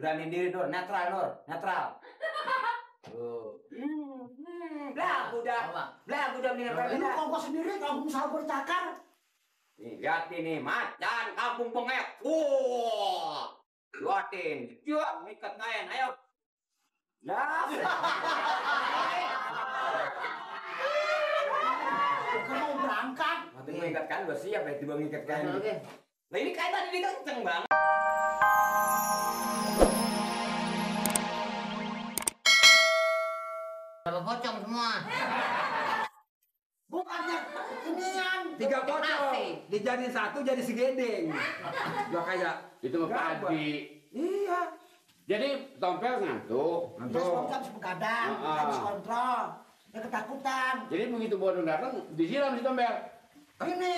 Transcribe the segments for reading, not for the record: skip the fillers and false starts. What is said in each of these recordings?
Berani diri Nur, netral Nur, netral. Belagu dah mendingan Lu kok sendiri kampung sabar cakar. Nih, lihat ini macan kampung bengek. Liatin, yuk ikat kain, ayo. Lah. Bukan mau berangkat. Nanti mau ikat kain, udah siap ya tiba ngikat kain. Nah ini kain tadi kenceng banget. Berapa pocong semua? Bukannya inian. 3 pocong. Dijadiin 1 jadi segedeng. Gak kayak Itu mah padi. iya. Jadi Tompel ngantuk. Dia habis begadang, habis kontrol. Dia ketakutan. Jadi begitu Bodong datang disiram si Tompel. Ini.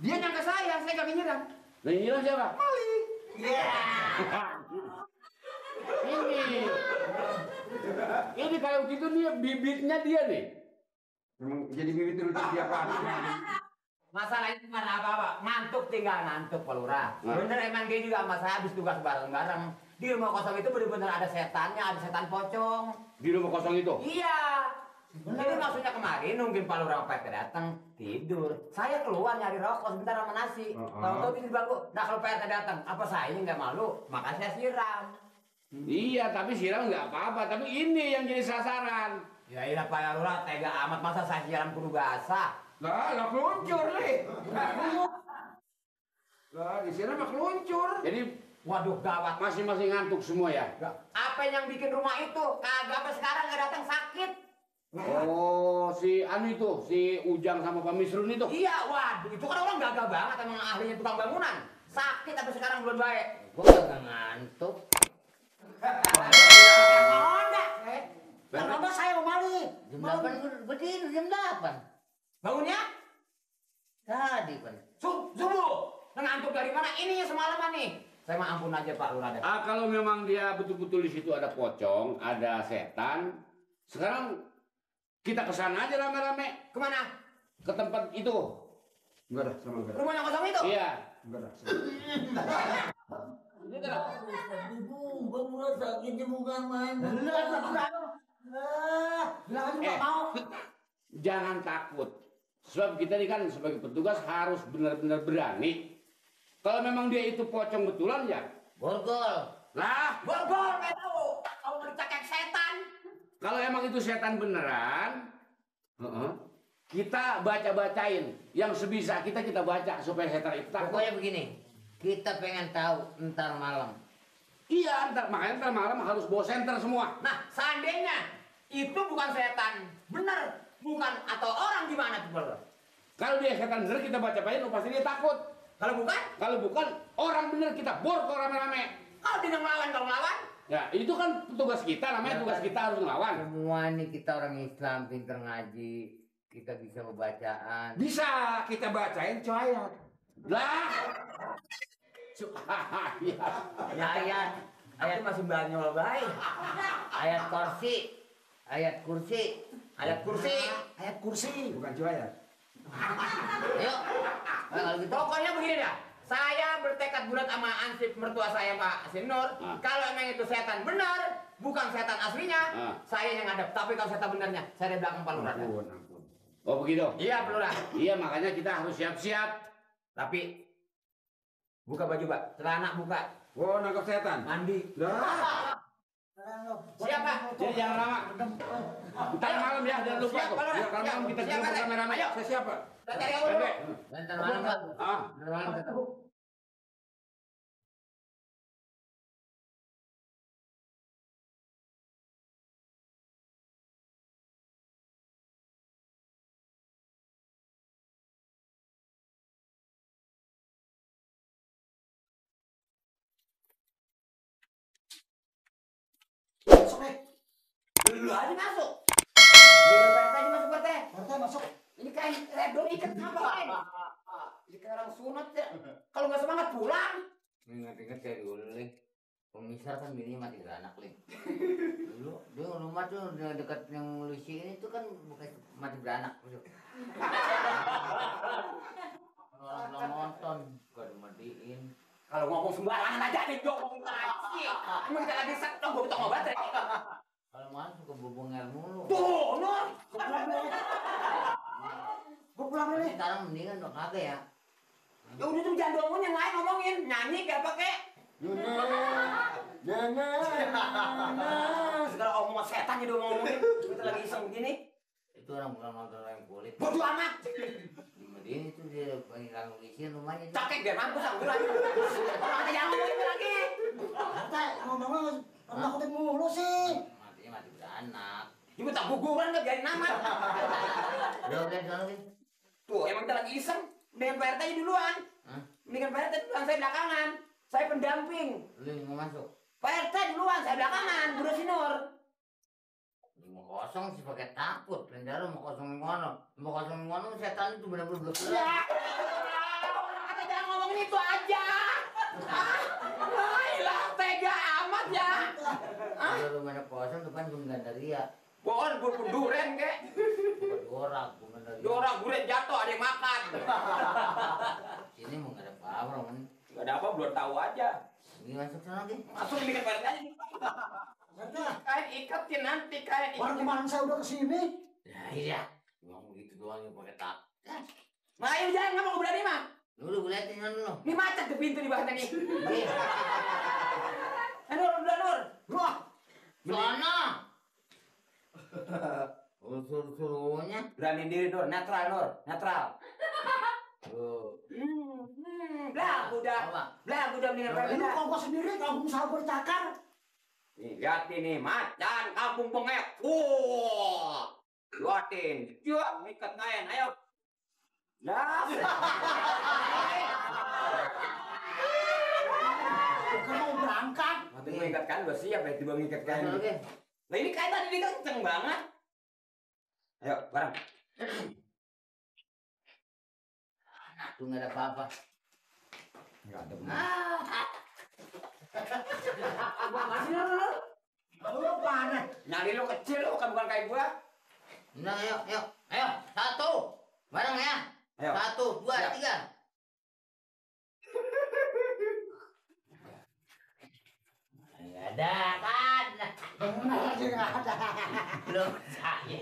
Dia nyangka saya gak nyiram. Nah yang nyiram siapa? Malik. Ini kalau gitu nih bibitnya dia nih. Memang jadi bibit dulu tiap hari. Masalahnya bukan apa-apa, ngantuk tinggal ngantuk Pak Lurah. Bener emang dia juga sama saya habis tugas bareng-bareng. Di rumah kosong itu bener-bener ada setannya, ada setan pocong. Di rumah kosong itu? Iya. Jadi maksudnya kemarin nungguin Pak Lurah Pak datang tidur. Saya keluar nyari rokok sebentar sama nasi. Tahu-tahu di bangku. Nah kalau Pak datang, apa saya nggak malu? Makanya saya siram. Iya, tapi siram nggak apa-apa. Tapi ini yang jadi sasaran. Ya iya Pak Lurah tega amat masa saya siram kudu basah. Lah keluncur nih. Lah disiram mah keluncur. Jadi Waduh gawat. masing-masing ngantuk semua ya? Apa yang bikin rumah itu? Kagak sampai sekarang nggak datang sakit. Oh, si Anu itu, si Ujang sama Pak Misrun itu? Iya, waduh itu kan orang gagah banget emang ahlinya tukang bangunan. Sakit sampai sekarang belum baik. Gua kagak ngantuk. Kenapa saya mau balik? Jam 8 gua berdiri jam 8. Bangunnya? Tadi, Pan. Subuh. Ngantuk dari mana? Ini semalaman nih. Saya mah ampun aja Pak Lurah. Kalau memang dia betul-betul di situ ada pocong, ada setan, sekarang kita kesana aja rame-rame. Kemana? Ke tempat itu. Enggak dah, sama enggak. Rumahnya kosong itu? Iya. Enggak dah. Ini kan. Ibu, gua mulai sakit di muka mana? Jangan takut. Sebab kita ini kan sebagai petugas harus benar-benar berani. Kalau memang dia itu pocong betulan ya. Borgol. Lah, Borgol kayak tahu. Kalau dicakek setan. kalau emang itu setan beneran, kita baca-bacain. Yang sebisa kita baca supaya setan itu takut. Pokoknya begini, kita pengen tahu ntar malam. Iya, makanya ntar malam harus bawa senter semua. Nah, seandainya itu bukan setan, bener, bukan atau orang gimana tuh Pak? Kalau dia setan bener kita baca-bacain, pasti dia takut. Kalau bukan? Kalau bukan orang bener kita bor kok rame-rame. Kalau dia ngelawan, kalau ngelawan? Ya, itu kan tugas kita, namanya tugas kita harus ngelawan. Semua ini kita orang Islam, pinter ngaji, kita bisa bacaan. Bisa kita bacain coyat. Lah. Ayat masih banyol baik. Ayat kursi, ayat kursi, Ayat kursi. Ayat kursi. Bukan coyat. Yuk, kalau gitu. Pokoknya begini dah. Saya bertekad bulat sama ansip mertua saya Pak Sinur. Kalau emang itu setan benar, bukan setan aslinya, saya yang ngadep. Tapi kalau setan benernya, saya di belakang Pak Lurah. Ampun. Oh begitu? Iya Pak Lurah. Iya, makanya kita harus siap-siap. Tapi buka baju Pak, celana buka, Oh, nangkap setan. mandi. Lah. Siapa? Jadi jangan lama. Ntar malam ya, jangan lupa tuh. Ya, kalau malam kita Siapa, jemput Teh? rame-rame. Ayo. Saya siapa? Kita cari awal dulu. Ntar malam, Pak. Ntar malam ketemu. Lu aja masuk. Biar Pak aja masuk Pak Teh. Partai masuk. Ini kain redor ikat apa kain? Ini kayak orang sunat ya. Kalau nggak semangat pulang. Ingat-ingat kayak dulu, Ling. Pemisar kan bininya mati beranak, Ling. Dulu, rumah tuh dekat yang Lucy ini tuh kan bukan mati beranak. Orang belum nonton, gak dimatiin. Kalau Kalau ngomong sembarangan aja nih ngomong lagi. Emang kita lagi sakit gue butuh obat ya. Kalau malam suka bubung air mulu. Tuh, Nur. Gue pulang dulu nih. Sekarang mendingan dong kagak ya. Ya udah tuh jangan ngomong yang lain ngomongin. Nyanyi kayak apa kek? Segala omongan setan jadi ngomongin. Kita lagi iseng begini. Itu orang bukan nonton yang kulit. Bodoh amat. Kemudian itu dia panggilan polisi rumahnya. Cakek biar mampus aku lagi. Orang aja jangan ngomongin itu lagi. Teh, ngomongnya nakutin mulu sih. Matinya mati beranak. Ibu tak guguran nggak biarin amat. Udah sono Vin. Tuh emang kita lagi iseng. Mendingan Pak RT aja duluan. Hah? Mendingan Pak RT duluan, saya belakangan. Saya pendamping. Lu yang mau masuk. Pak RT duluan, saya belakangan. Buru Sinur. Lu mau kosong sih pakai takut. Pendara mau kosong yang mana? Mau kosong yang mana setan itu benar-benar belum Ya, orang kata jangan ngomongin itu aja. Hilang tega amat ya. Kalau rumahnya kosong depan gue Gandaria. Bohong, gue penduren kek. Bukan orang, gue Gandaria. Dua orang duren jatuh, ada yang makan. Sini mau nggak ada apa-apa kan? Gak ada apa, belum tahu aja. Ini masuk sana Vin. Masuk bikin Pak RT aja. Kain ikatin nanti, kain Orang ikatin. kemarin saya udah kesini. Ya iya. Ngomong gitu doang yang pakai tak. Nah, ayo jangan ngomong berani mah. Lu udah liatin kan lu. Ini macet di pintu di bawahnya nih. Iya. Nur, udah Nur. Wah, Sana. Suruh-suruhnya. Berani diri Nur, netral Nur, netral. Tuh. Belagu udah, Apa? belagu udah mendingan Pak RT. lu kalau gua sendiri kampung saya bercakar. Nih, lihat ini macan kampung pengek. Wah, liatin, cuak, ikat kain, ayo. Dah. Bukan mau berangkat. Nanti mau ikat kain, udah siap ya, tiba ngikat kain. Sana Vin. Nah ini kain tadi dia kenceng banget. Ayo, bareng. Tuh nggak ada apa-apa. Enggak ada. Makasih Nur. Lu mana? Nyali lu kecil, lu bukan kayak gua. Nah, ayo, ayo, ayo, satu, bareng ya. Ayo. 1, 2, Siap. 3. Nggak ada kan? Benar sih nggak ada. Belum saya.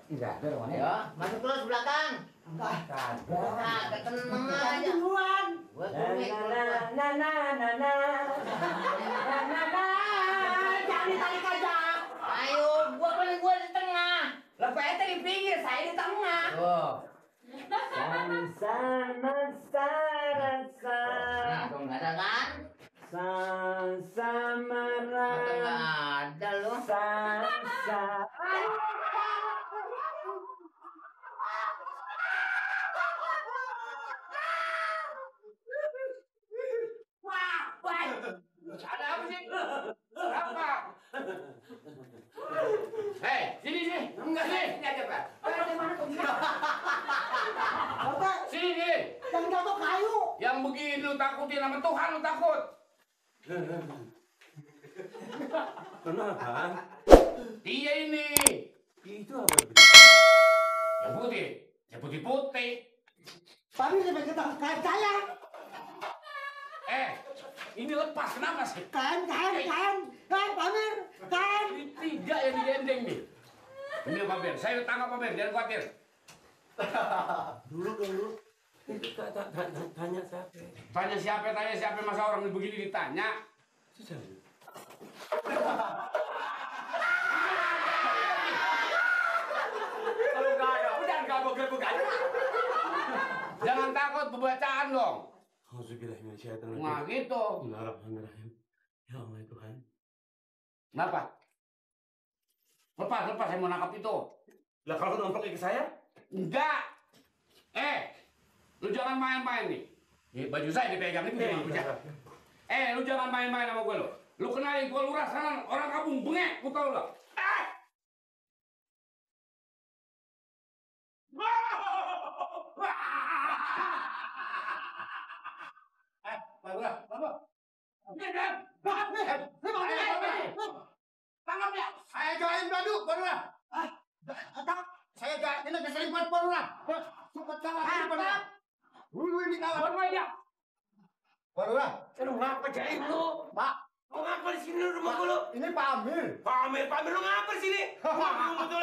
Enggak ada rumahnya. Ayo, masuk terus belakang. Enggak. Nah, ketenang Jangan aja. duluan. Gua kulik, Jangan ditarik aja. ayo, gua di tengah. Lah Pak RT di pinggir, saya di tengah. Oh, Sama rasa. nah, tuh nggak ada kan? Sama Mata nggak ada loh. rasa. Wah, ada apa sih? Apa? Hei, sini sini. Enggak, sini aja, Pak. Pak RT mana kok bisa? Bapak, Sini sini. yang jatuh kayu. Yang begini lu takutin sama Tuhan lu takut. Kenapa? Dia ini. Itu apa? Yang putih. Yang putih-putih. Tapi lebih kita kain saya. Ini lepas kenapa sih? Kain. Kain, Pamir. Kain. Ini 3 yang digandeng nih. Ini Pak Ben, saya tangkap Pak Ben, jangan khawatir. Dulu. Itu tanya siapa? Tanya siapa masa orang begini ditanya. Kalau nggak ada, udah nggak begel aja. Jangan takut pembacaan dong. Auzubillahiminasyaitonirrajim. Nah gitu. Bismillahirrahmanirrahim. Ya Allah Tuhan. Kenapa? Lepas, saya mau nangkap itu. Lah kalau nonton ke saya? Enggak. Lu jangan main-main nih. Nih baju saya dipegang nih begini. Lu jangan main-main sama gue lo. Lu kenalin gue lurah sana orang kampung bengek, gue tau lo. Saya jalan dulu, baru lah. Saya jalan keseliput Pak. Sempat kalah Pak. Ini kalah. Buat dia. Pak. Lu ngapa jaim lu? Pak. Lu ngapa di sini rumah gua lu? Ini Pak Amir. Pamer lu ngapa di sini? Gua belum betul